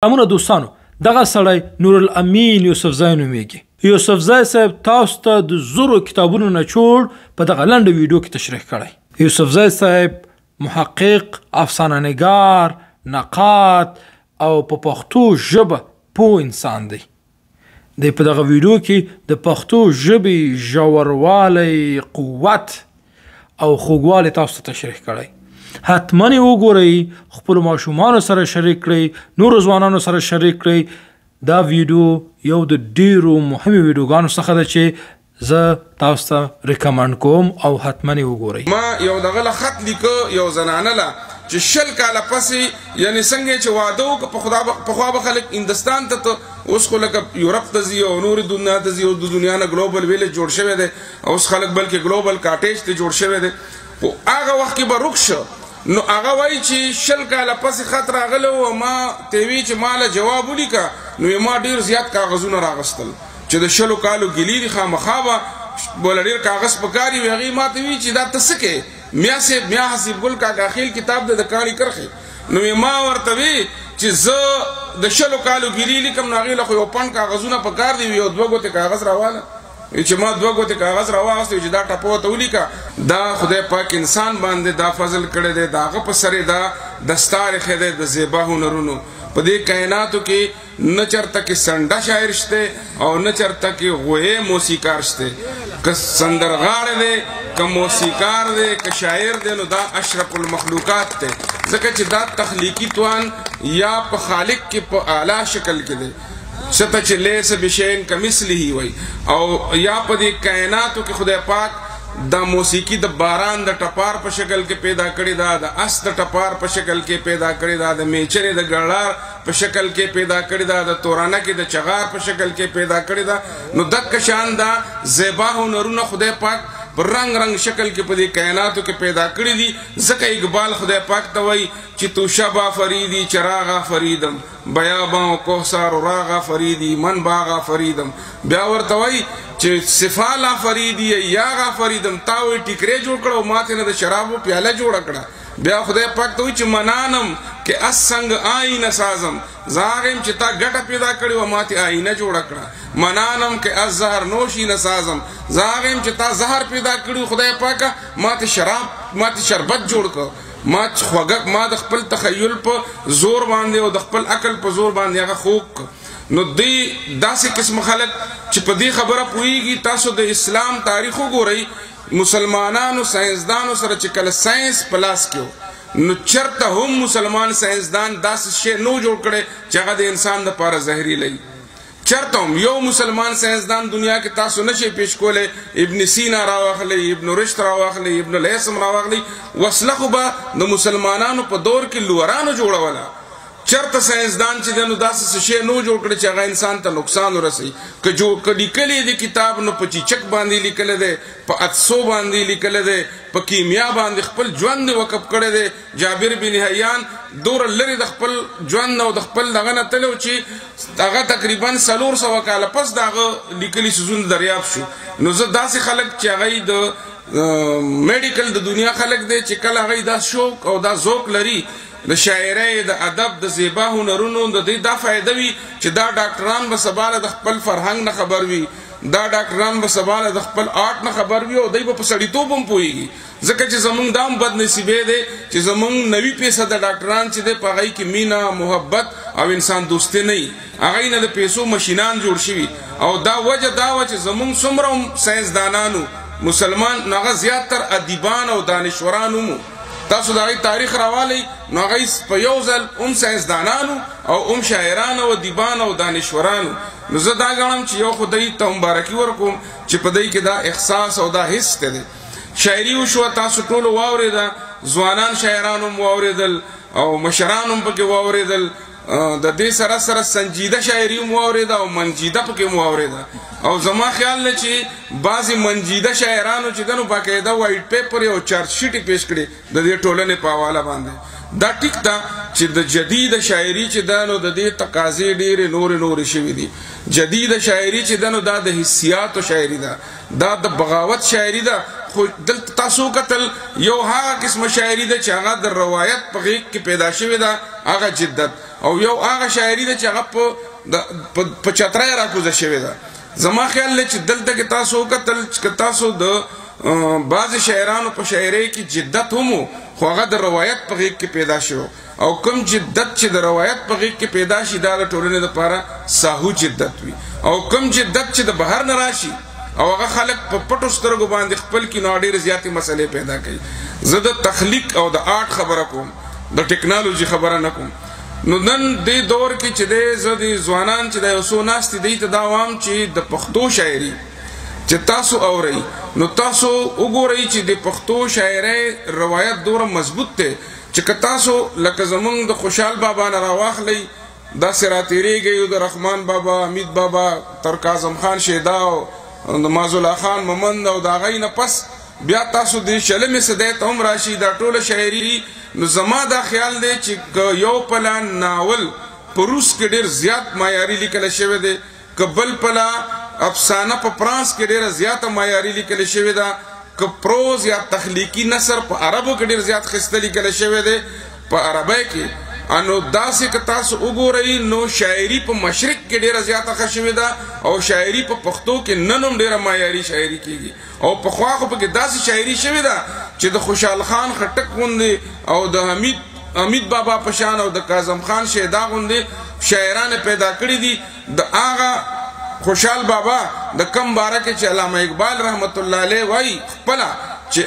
سلامونه دوستانو، دغه سړی نورالامین یوسفزی نومېږي. یوسفزی صاحب تاسو ته د زرو کتابونو نچوړ په دغه لنډه ویډیو کې تشریح کړی. یوسفزی صاحب محقق، افسانه نګار، نقاد او په پښتو ژبه پوه انسان دی. دی په دغه ویډیو کې د پښتو ژبې ژوروالی، قوت او خوږوالی تاسو ته تشریح کړی. حتما یې وګورئ، خپلو ماشومانو سره شریک کړئ، نورو ځوانانو سره شریک کړئ. دا ویډیو یو د ډیرو مهمو ویډیوګانو څخه ده چې زه تاسو ته ریکمنډ کوم او حتما یې وګورئ. ما یو دغه له خط لیکه یو زنانه له چې 20 کاله پسې، یعنې څنګه چې واده وکړه، پخوا به خلک هندوستان ته ته، اوس خو لکه یورپ ته ځي او نورې دنیا ته ځي. اوس د دنیا نه ګلوبل ویلج جوړ شوی دی، اوس خلک بلکې ګلوبل کاټیج ته جوړ شوی دی. خو هغه وخت کې به رک شو. نو هغه وایي چې 20 کاله پسې خط راغلی و، ما ته وی چې ما له جواب ولیکه. نو ما ډېر زیات کاغذونه راغستل چې د 20 کالو ګیلې دي، خامخا به بوله ډېر کاغذ پکاري وي. هغې ما ته وی چې دا ته څه کوې؟ میا صاحب، میا حسیب ګل کاکاخیل کتاب دی د کاڼي کرښې. نو ما ورته وی چې زه د 20 کالو ګیلې لیکم، نو هغې له خو یو پنډ کاغذونه پکار دي، یو دوه ګوتې کاغذ راواله. چې ما دوه ګوتې کاغذ راواغستې چې دا ټپه ورته ولیکه. دا خدای پاک انسان باندې دا فضل کړی دی، د هغه په سر یې دا دستار ایښی دی د زیبا هنرونو. په دې کائناتو کې نه چرته کې سنډه شاعر شته او نه چرته کې غویې موسیقار شته. که سندرغاړی دی، که موسیقار دی، که شاعر دی، نو دا اشرف المخلوقات دی. ځکه چې دا تخلیقي توان یا په خالق کې په اعلی شکل کې دی، څه ته چې لیس بشیء کمثله وایي، او یا په دې کائناتو کې خدای پاک دا موسیقي د باران د ټپار په شکل کې پیدا کړې ده، د اس د ټپار په شکل کې پیدا کړې ده، د میچنې د ګړار په شکل کې پیدا کړې ده، د تورانه کې د چغار په شکل کې پیدا کړې ده. نو دک شان دا زیبا هنرونه خدای پاک په رنګ رنګ شکل کې په دې کائناتو کې پیدا کړې دي. ځکه اقبال خدای پاک ته وایي چې تو شب آفریدی چراغ آفریدم، بیاباں و کوہسار و راغ آفریدی من باغ آفریدم. بیا ورته وایي چې سفال آفریدی یاغ آفریدم، تا وایي ټیکری جوړ کړه او ما ترې نه د شرابو پیاله جوړه کړه. بیا خدای پاک ته وایي چې منانم کې اس سنګ آینه سازم، زه هغه یم چې تا ګټه پیدا کړې وه، ما ترې آینه جوړه کړه. منانم کې اس زهر نوشي نه سازم، زه هغه یم چې تا زهر پیدا کړي، خدای پاکه ما ترې شراب، ما ترې شربت جوړ کړ. ما خوږه، ما د خپل تخیل په زور باندې او د خپل عقل په زور باندې هغه خوږ کړ. نو دی داسې قسم خلک چې په دې خبره پوهېږي. تاسو د اسلام تاریخ وګورئ، مسلمانانو ساینسدانو سره چې کله ساینس په لاس کې و، نو چرته هم مسلمان ساینسدان داسې شی نو جوړ کړی چې هغه د انسان دپاره زهري لري. چرته هم یو مسلمان ساینسدان دنیا کې تاسو نشئ پیش کولی. ابن سینا راواخلئ، ابن رشد راواخلئ، ابن الهیثم راواخلئ. وسله خو به د مسلمانانو په دور کې لورانو جوړوله. چرته ساینسدان چې دی نو داسې څه شی نو جوړ کړی چې هغه انسان ته نقصان ورسوي. که جو که لیکلی دی کتاب نو په چیچک باندې لیکلی دی، په اتسو باندې لیکلی دی، په کیمیا باندې خپل ژوند یې وقف کړی دی. جابر بن حیان دوره لرې د خپل ژوند او د خپل دغه نه تللی و چې هغه تقریبا 400 کاله پس د هغه لیکلي څیزونه دریاب شو. نو زه داسې خلک چې هغه یې د میډیکل د دنیا خلک دی چې کله هغه یې دا شوق او دا ذوق لري د شاعرۍ، د ادب، د زیبا هنرونو، د دې دا فایده وي چې دا ډاکټران به سبا له د خپل فرهنګ نه خبر وي، دا ډاکټران به سبا له د خپل آرټ نه خبر وي، او دوی به په سړیتوب هم پوهېږي. ځکه چې زمونږ دا هم بدنصیبی دی چې زمونږ 90% ډاکټران چې دی په هغوی کې مینه، محبت او انسان دوستي نه وي. هغوی نه د پیسو مشینان جوړ شوي. او دا وجه دا وه چې زمونږ څومره هم ساینسدانانو مسلمان، نو هغه زیات تر ادیبان او دانشوران هم وو. تاسو د هغې تاریخ راوالئ، نو هغوی په یو ځل هم ساینسدانانو او هم شاعران او ادیبان او دانشورانو. نو زه دا ګڼم چې یو خو دوی ته مبارکي ورکوم چې په دوی کې دا احساس او دا حس ته دی. شاعري وشوه، تاسو ټولو واورېده، ځوانان شاعران هم واورېدل او مشران هم پکې واورېدل. د دې سره سره سنجیده شاعري هم واورېده او منجیده پکې هم واورېده. او زما خیال نه چې بعضې منجیده شاعرانو چې ده نو باقاعده وایټ پیپر او چارج شیټ یې پیش کړي د دې ټولنې په حواله باندې. دا ټیک ده چې د جدید شاعري چې ده نو د دې تقاضې ډېرې نورې نورې شوې دي. جدید شاعري چې ده نو دا د حسیاتو شاعري ده، دا د بغاوت شاعري ده. خو دلته تاسو کتل یو هغه قسم شاعري ده چې هغه د روایت په غېږ کې پیدا شوې ده، هغه جدت. او یو هغه شاعري ده چې هغه په چترۍ راکوزه شوې ده. زما خیال دی چې دلته کې تاسو وکتل چې تاسو د بعضې شاعرانو په شاعرۍ کې جدت هم و، خو هغه د روایت په غېږ کې پیدا شو، او کوم جدت چې د روایت په غېږ کې پیدا شي دا د ټولنې دپاره ساهو جدت وي، او کوم جدت چې د بهر نه راشي او هغه خلک په پټو سترګو باندې خپل کې، نو ډېرې زیاتې مسلې پیدا کوي. زه د تخلیق او د آرټ خبره کوم، د ټکنالوژي خبره نه کوم. نو نن دې دور کې چې دی، زه د ځوانان چې د یو څو ناستې دی ته دا وایم چې د پښتو شاعري چې تاسو اورئ، نو تاسو وګورئ چې د پښتو شاعرۍ روایت دومره مضبوط دی چې که تاسو لکه زمونږ د خوشحال بابا نه راواخلئ، داسې راتېرېږئ، د رحمان بابا، حمید بابا، تر کاظم خان شیدا او د مازولا خان مومند او د هغې نه پس بیا تاسو د شلمې صدۍ ته هم راشي دا ټوله شاعري. نو زما دا خیال دی چې که یو پلا ناول په روس کې ډېر زیات معیاري لیکل شوی دی، که بل پلا افسانه په فرانس کې ډېره زیاته معیاري لیکل شوې ده، که پروز یا تخلیقي نثر په عربو کې ډېر زیات ښایسته لیکل شوی دی په عربۍ کې، نو داسې که تاسو وګورئ نو شاعري په مشرق کې ډېره زیاته ښه شوې ده، او شاعري په پښتو کې نن هم ډېره معیاري شاعري کېږي. او پخوا خو پکې داسې شاعري شوې ده چې د خوشحال خان خټک غوندې او د حمید بابا په شان او د کاظم خان شیدا غوندې شاعران پیدا کړي دي. د هغه خوشحال بابا د کم باره کې چې علامه اقبال رحمت الله علیه وایي خپله چې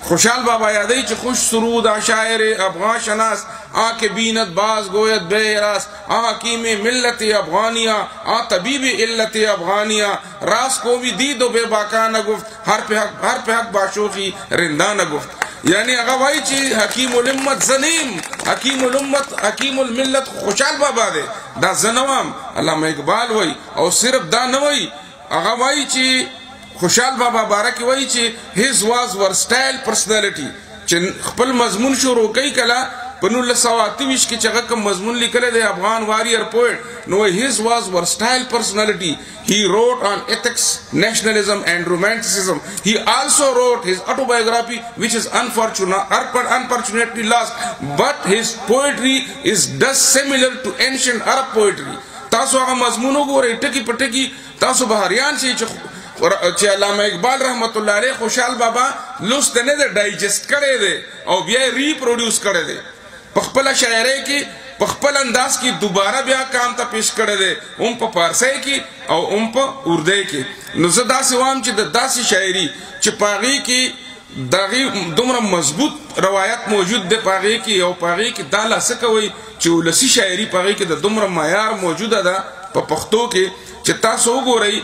خوشحال بابا یادوي چې خوش سرود شاعر افغان شناس، آ که بینت باز گوید بے راس، آ حکیم ملت افغانیہ، آ طبیب علت افغانیہ، راس کو بھی دید و بے باکا نہ گفت، ہر پہ حق باشوخی رندہ نہ گفت. یعنی هغه وایي چې حکیم الامت زنیم، حکیم الامت، حکیم الملت خوشحال بابا دی، دا زه نه وایم، علامه اقبال وایي. او صرف دا نه وایي، هغه وایي چې خوشحال بابا باره کې وایي چې his was versatile personality، چې خپل مضمون شروع کوي کله په 1928 کې چې هغه کوم مضمون لیکلی دی افغان warrior poet، نو his was versatile personality. He wrote on ethics, nationalism and romanticism. He also wrote his autobiography which is unfortunately lost, but his poetry is thus similar to ancient Arab poetry. تاسو هغه مضمون وګورئ ټکي په ټکي، تاسو به حیران شئ چې علامه اقبال رحمت الله علیه خوشحال بابا لوست نه دی، digest کړی دی او بیا یې reproduce کړی دی په خپله شاعرۍ کې، په خپل انداز کې دوباره بیا کام ته پیش کړی دی، هم په فارسۍ کې او هم په اردۍ کې. نو زه داسې وایم چې د داسې شاعري چې په هغې کې د هغې دومره مضبوط روایت موجود دی په هغې کې، او په هغې کې دا لا څه کوئ چې ولسي شاعري په هغې کې د دومره معیار موجوده ده په پښتو کې چې تاسو وګورئ.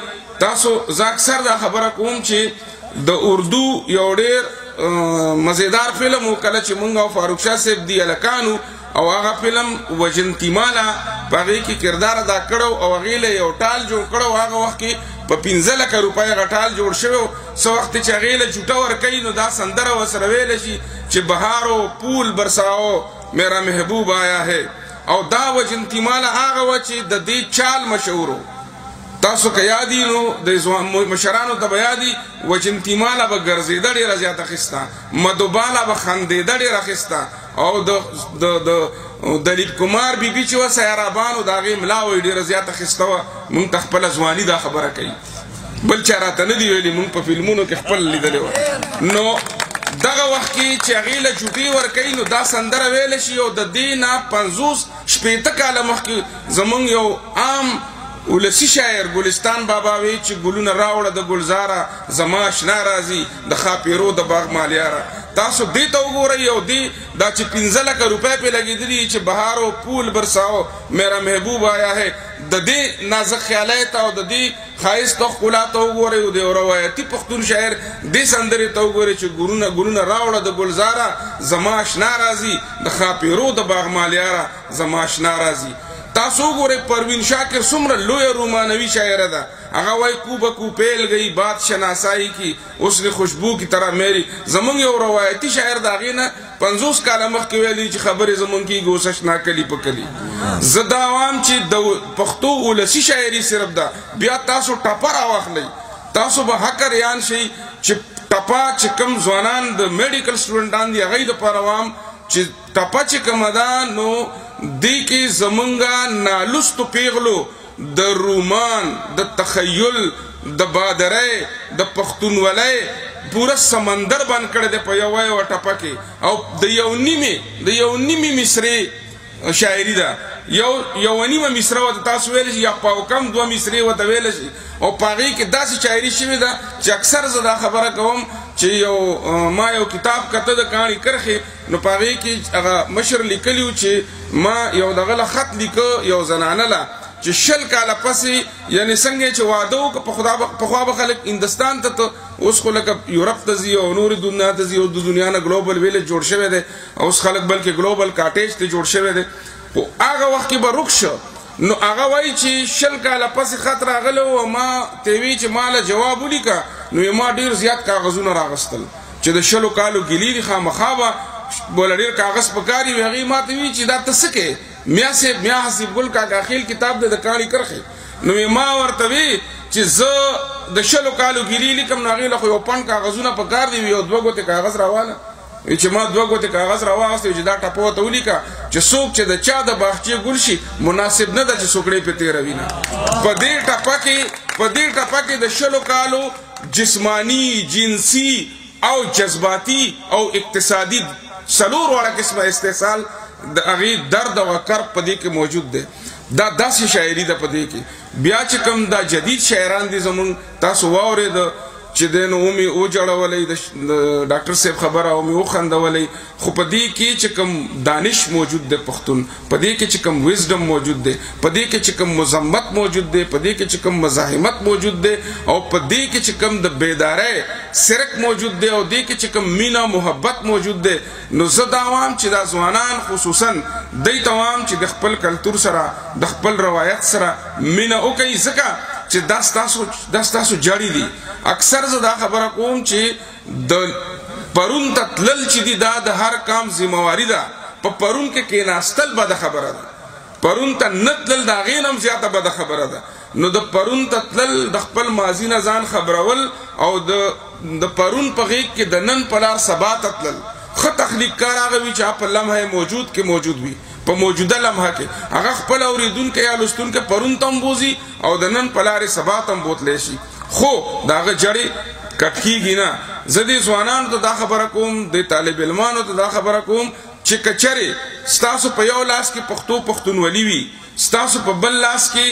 تاسو زه اکثر دا خبره کوم چې د اردو یو ډېر مزیدار فلم و کله چې مونږ او فاروق شاه صاحب دی هلکانو، او هغه فلم وجنتیمالا په هغې کې کردار ادا کړی او هغې له یو ټال جوړ کړی و. هغه وخت کې په 5 لکه روپۍ هغه ټال جوړ شوی و. څه وخت چې هغې له جوټه ورکوي نو دا سندره ورسره ویلی شي چې بهارو پول برساو میرا محبوب آیا ہے. او دا وجنتیمالا هغه وه چې د دې چال مشهور و. تاسو که یاد یې نو د مشرانو ته به یاد وي، وجنتیمالا به ګرځېده ډېره زیاته ښایسته، مدوبالا به خندېده ډېره ښایسته، او د دلیپ کمار بیبي چې وه سیارابانو د هغې ملا وایي ډېره زیاته ښایسته وه. مونږ ته خپله ځواني دا خبره کوي، بل چا راته نه دي ویلي، مونږ په فلمونو کې خپل لیدلې وه. نو دغه وخت کې چې هغې له جوټې ورکوي نو دا سندره ویلی شي. او د دې نه 50-60 کاله مخکې زمونږ یو عام ولسي شاعر ګلستان بابا وی چې ګلونه راوړه د ګلزاره، زما اشنا راځي د ښاپېرو د باغ مالیاره. تاسو دې ته وګورئ، او دې دا چې 5 لکه روپۍ پرې لګېدلي چې بهارو پول برساو میرا محبوب آیا ہے، د دې نازک خیالۍ ته او د دې ښایست او ښکلا ته وګورئ. او د یو روایتي پښتون شاعر دې سندرې ته وګورئ چې ګلونه راوړه د ګلزاره، زما اشنا راځي د ښاپېرو د باغ مالیاره، زما اشنا راځي. تاسو وګورئ پروین شاکر څومره لویه رومانوي شاعره ده، هغه وایي کو بکو پیل گئی بات شناسائی کی اس نے خوشبو کی طرح میری. زمونږ یو روایتي شاعر د هغې نه 50 کاله مخکې ویلي چې خبرې زمونږ کېږي اوس اشنا کلي په کلي. زه دا وایم چې د پښتو ولسي شاعري صرف ده. بیا تاسو ټپه راواخلئ، تاسو به حق ریان شئ چې ټپه چې کوم ځوانان د میډیکل سټوډنټان دي هغوی دپاره وایم چې ټپه چې کومه ده نو دې کې زمونږه نالوستو پیغلو د رومان، د تخیل، د بادرۍ، د پښتونولۍ پوره سمندر بند کړی دی په یوه یوه ټپه کې. او د یو نیمې مصرې شاعري ده، یوه نیمه مصره ورته تاسو ویلی شي یا پاو کم دوه مصرې ورته ویلی شي. او په هغې کې داسې شاعري شوې ده چې اکثر زه دا خبره کوم چې یو ما یو کتاب کته د کاڼي کرښې، نو په هغې کې هغه مشر لیکلی و چې ما یو دغه له خط لیکه یو زنانه له چې 20 کاله پسې، یعنې څنګه چې واده وکړه، پخوا به خلک هندوستان ته ته، اوس خو لکه یورپ ته ځي او نورې دنیا ته ځي، اوس د دنیا نه global village جوړ شوی دی، اوس خلک بلکې global cottage ته جوړ شوی دی. خو هغه وخت کې به رک شو، نو هغه وایي چې 20 کاله پسې خط راغلی و، ما ته وی چې ما له جواب ولیکه، نو ما ډېر زیات کاغذونه راغستل چې د 20 کالو ګیلې دي، خامخا به بوله ډېر کاغذ پکاري وي. هغې ما ته وی چې دا ته څه کوې میا صاحب، میا حسیب ګل کاکاخیل کتاب دی د کاڼي کرښې. نو ما ورته وی چې زه د 20 کالو ګیلې لیکم، نو هغې له خو یو پنډ کاغذونه پکار دي، یو دوه ګوتې کاغذ راواله. چې ما دوه ګوتې کاغذ راواغستې چې دا ټپه ورته ولیکه چې څوک چې د چا د باغچې ګل شي مناسب نه ده چې څوکړې پرې تېروي نه. په دې ټپه کې د 20 کالو جسمانی، جنسي او جذباتي او اقتصادي څلور واړه قسمه استحصال د هغې درد او کرب په دې کې موجود دی. دا داسې شاعري ده په دې کې. بیا چې کوم دا جدید شاعران دي زمونږ، تاسو واورېده چې دی نو ومې وجړولی د ډاکټر صاحب خبره او مې وخندولی، خو په دې کې چې کوم دانش موجود دی پښتون، په دې کې چې کوم wisdom موجود دی، په دې کې چې کوم مذمت موجود دی، په دې کې چې کوم مزاحمت موجود دی، او په دې کې چې کوم د بیدارۍ سرک موجود دی، او دې کې چې کوم مینه محبت موجود دی. نو زه دا وایم چې دا ځوانان خصوصا دی ته وایم چې د خپل کلتور سره، د خپل روایت سره مینه وکړي، ځکه چې دا ستاسو جړې دي. اکثر زه دا خبره کوم چې د پرون ته تلل چې دي دا د هر کام ذمهواري ده. په پرون کې کېناستل بده خبره ده، پرون ته نه تلل د هغې نه هم زیاته بده خبره ده. نو د پرون ته تلل، د خپل ماضي نه ځان خبرول، او د پرون په غېږ کې د نن په لار سبا ته تلل. ښه تخلیق کار هغه وي چې هغه په لمحه موجود کې موجود وي، په موجوده لمحه کې هغه خپل اورېدونکی یا لوستونکی پرون ته هم بوځي او د نن په لارې سبا ته هم بوتلی شي، خو د هغه جړې کټ کېږي نه. زه دې ځوانانو ته دا خبره کوم، دې طالب علمانو ته دا خبره کوم چې که چېرې ستاسو په یو لاس کې پښتو پښتونولي وي، ستاسو په بل لاس کې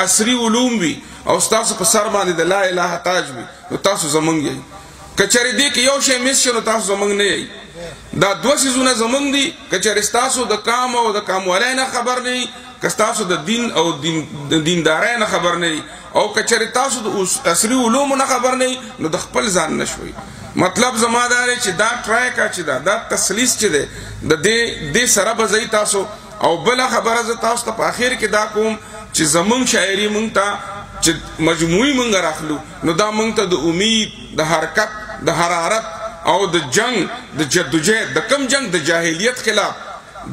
عصري علوم وي، او ستاسو په سر باندې د لا اله تاج وي، نو تاسو زمونږ یئ. که چېرې دې کې یو شی miss شي نو تاسو زمونږ نه یئ. دا دوه څیزونه زمونږ دي. که چېرې ستاسو د کام او د کاموالۍ نه خبر نه یئ، که ستاسو د دین او دیندارۍ نه خبر نه یئ، او که چېرې تاسو د عصري علومو نه خبر نه یئ، نو د خپل ځان نه شوئ. مطلب زما دا دی چې دا try کا چې دا تسلیث چې دی د دې سره به ځئ تاسو. او بله خبره زه تاسو ته په اخر کې دا کوم چې زمونږ شاعري مونږ ته چې مجموعي مونږ راخلو، نو دا مونږ ته د امید، د حرکت، د حرارت او د جنگ، د جدوجهد، د کم جنگ، د جاهلیت خلاف،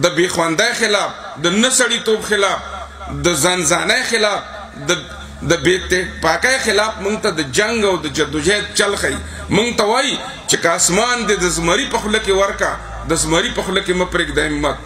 د بېخوندۍ خلاف، د نه سړیتوب خلاف، د ځانځانۍ خلاف، د بې پاکۍ خلاف مونږ ته د جنگ او د جدوجهد چل ښیي. مونږ ته وایي چې که اسمان دې د زمري په خوله کې ورکه، د زمري په خوله کې مه پرېږده همت.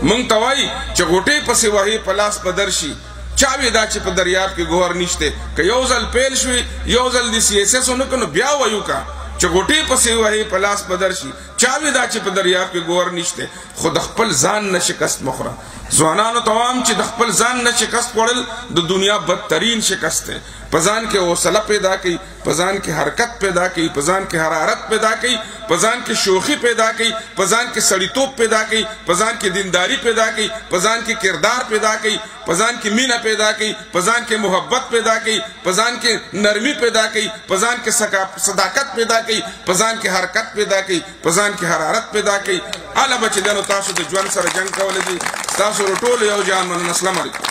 مونږ ته وایي چې غوټې پسې وهې په لاس به درشي، چا وی دا چې په دریاب کې ګوهر نشته. که یو ځل پیل شوې، یو ځل دې سی ایس ایس ونه کړو، نو بیا وایو که چې غوټې پسې وهې په لاس به درشي، چا وی دا چې په دریاب کې ګوهر نشته. خو د خپل ځان نه شکست مه خوره. ځوانانو ته وایم چې د خپل ځان نه شکست خوړل د دنیا بدترین شکست دی. په ځان کې حوصله پیدا کړئ، په ځان کې حرکت پیدا کړئ، په ځان کې حرارت پیدا کړئ، په ځان کې شوخي پیدا کړئ، په ځان کې سړیتوب پیدا کړئ، په ځان کې دینداری پیدا کړئ، په ځان کې کردار پیدا کړئ، په ځان کې مینه پیدا کړئ، په ځان کې محبت پیدا کړئ، په ځان کې نرمي پیدا کړئ، په ځان کې صداقت پیدا کړئ، په ځان کې حرکت پیدا کړئ، په ځان کې حرارت پیدا کړئ. اله به چې دی نو تاسو د ژوند سره جنګ کولی شئ. ستاسو ټولو یو جان مننه. السلام علیکم.